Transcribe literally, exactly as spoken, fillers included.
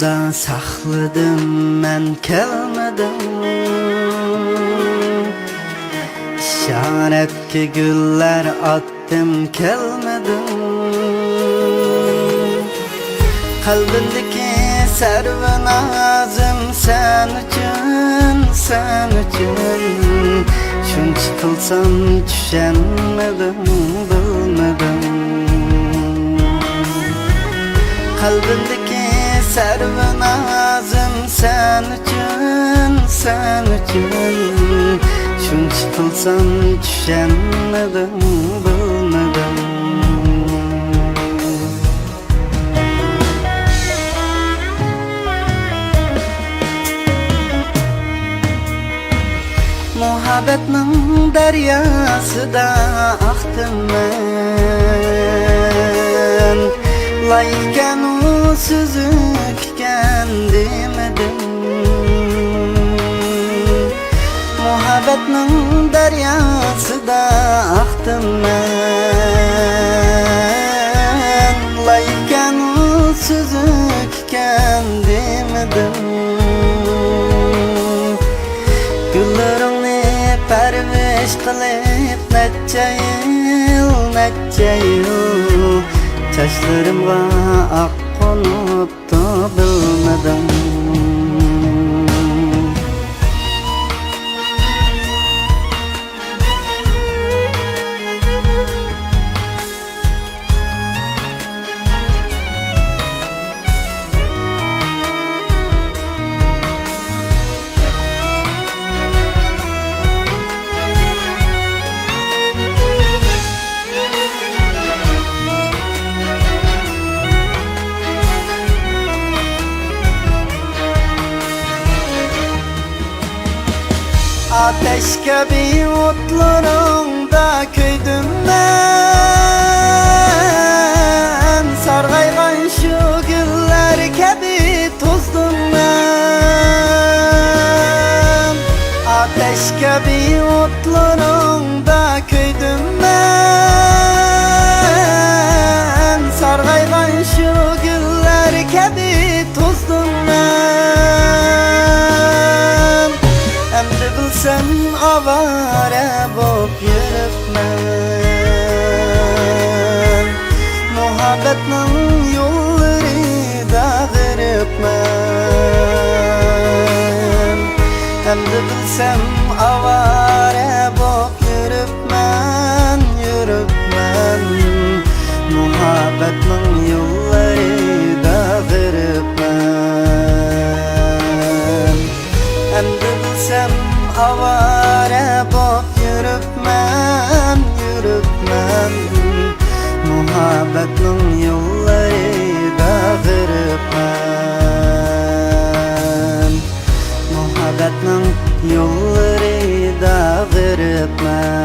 ساقلىدىم مەن، كەلمىدىڭ. ئىشارەتكە گۈللەر ئاتتىم، كەلمىدىڭ. قەلبىمدىكى سەرۋىنازىم سەن ئۈچۈن، سەن ئۈچۈن. شۇنچە قىلسام چۈشەنمىدىڭ، بىلمىدىڭ. قەلبىمدىكى سەرۋىنازىم سەن ئۈچۈن، سەن ئۈچۈن. شۇنچە قىلسام چۈشەنمىدىڭ، بىلمىدىڭ. مۇھەببەتنىڭ دەرياسىدا ئاقتىم مەن، لايىكەن ئۇ سۈزۈك ئىكەن دېمىدىم. مۇھەببەتنىڭ دەرياسىدا ئاقتىم مەن، لايىكەن ئۇ سۈزۈك ئىكەن دېمىدىم. گۈللىرىڭنى پەرۋىش قىلىپ نەچچە يىل، نەچچە يىل، چاچلىرىمغا ئاق قونۇپتۇ، بىلمىدىڭ. ئاتەش كەبى ئوتلىرىڭدا كۆيدۈم مەن، سارغايغان شۇ گۈللەر كەبى توزدۇم مەن. ئاتەش كەبى ئوتلىرىڭدا كۆيدۈم مەن، سارغايغان شۇ گۈللەر كەبى توزدۇم مەن. ئەمدى بىلسەم ئاۋارە بوپ يۈرۈپمەن، مۇھەببەتنىڭ يوللىرىدا غېرىبمەن. ئەمدى بىلسەم ئاۋارە بوپ يۈرۈپمەن، يۈرۈپمەن، مۇھەببەتنىڭ يوللىرىدا غېرىبمەن. ئەمدى بىلسەم ئاۋارە بوپ يۈرۈپمەن، يۈرۈپمەن، مۇھەببەتنىڭ يوللىرىدا غېرىبمەن، مۇھەببەتنىڭ يوللىرىدا غېرىبمەن.